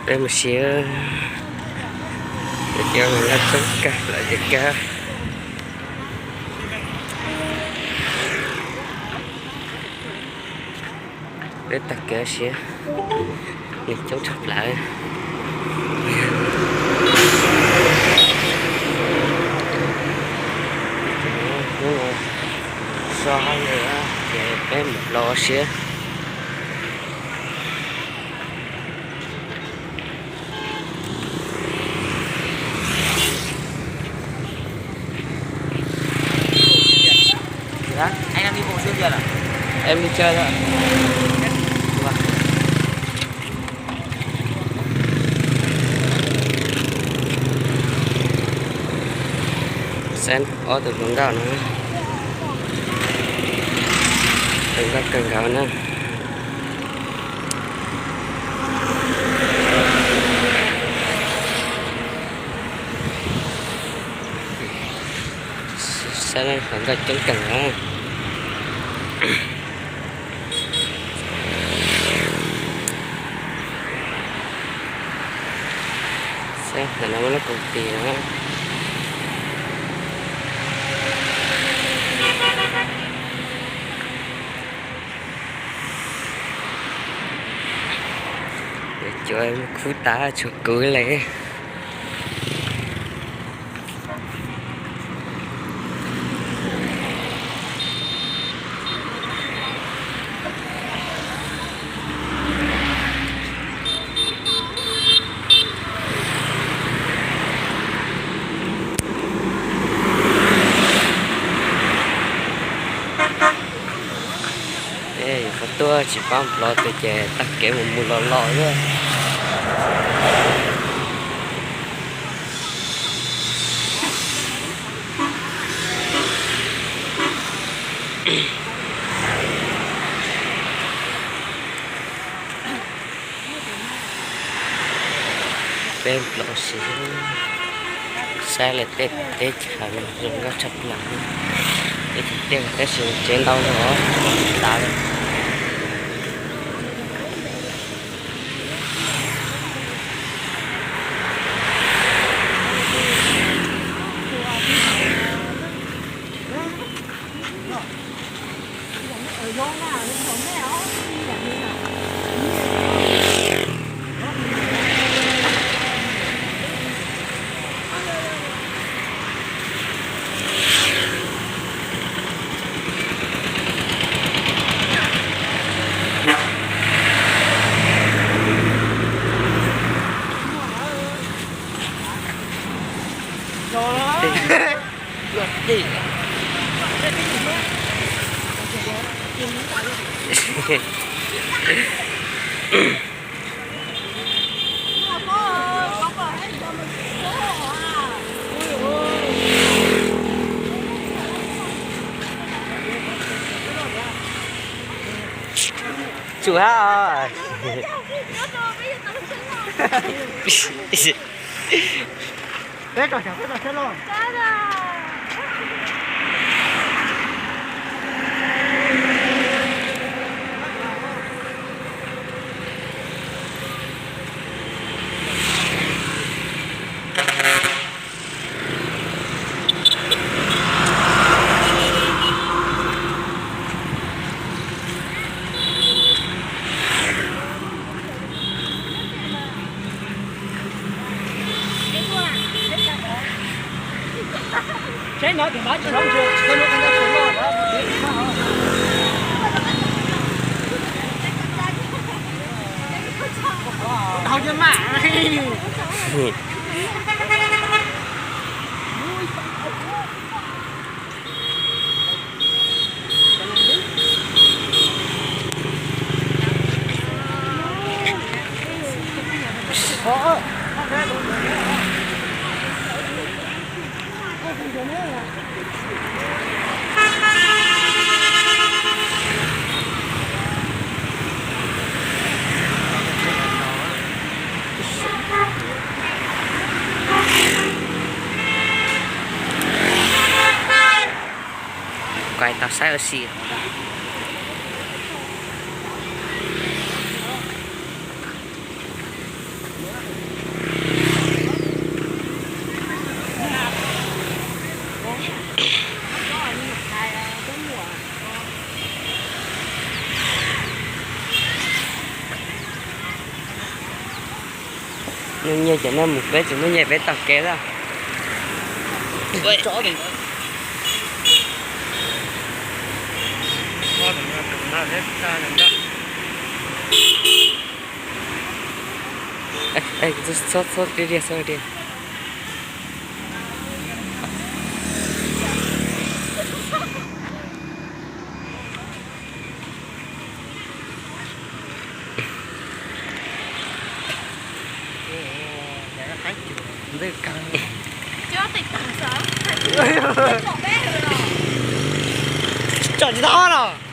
Peb mus siab, cov nkauj coob kawg lawm ces kawg. Peb tag kev siab, neeg coob tshaj plaws. Hnub no so hauj lwm ces peb mus los siab. Em đi chơi thôi. Saib ob tug hluas nkauj no, hluas nkauj kawg nkaus na. Saib hluas nkauj coob kawg na. Saib ntawm no muaj lub koom tis na. Cuav khub tas tshuav kuv li. Qhov tuaj tsis paub nplog tus ces tag kev mus mus los los xwb. Peb los sis saib lawv tej teb chaws zoo nkauj tshaj plaws. Teb chaws tiaj tab sis tsev ntau zog tas lawm. Tsum hab. Peb rau saum, peb rau sab laug. Kuv tau saib ua si. Nyiaj ces nej mus peb tsis muaj nyiaj peb taug kev xwb. Txhob, txhob, txhob, txhob. Tsom tsis tau no.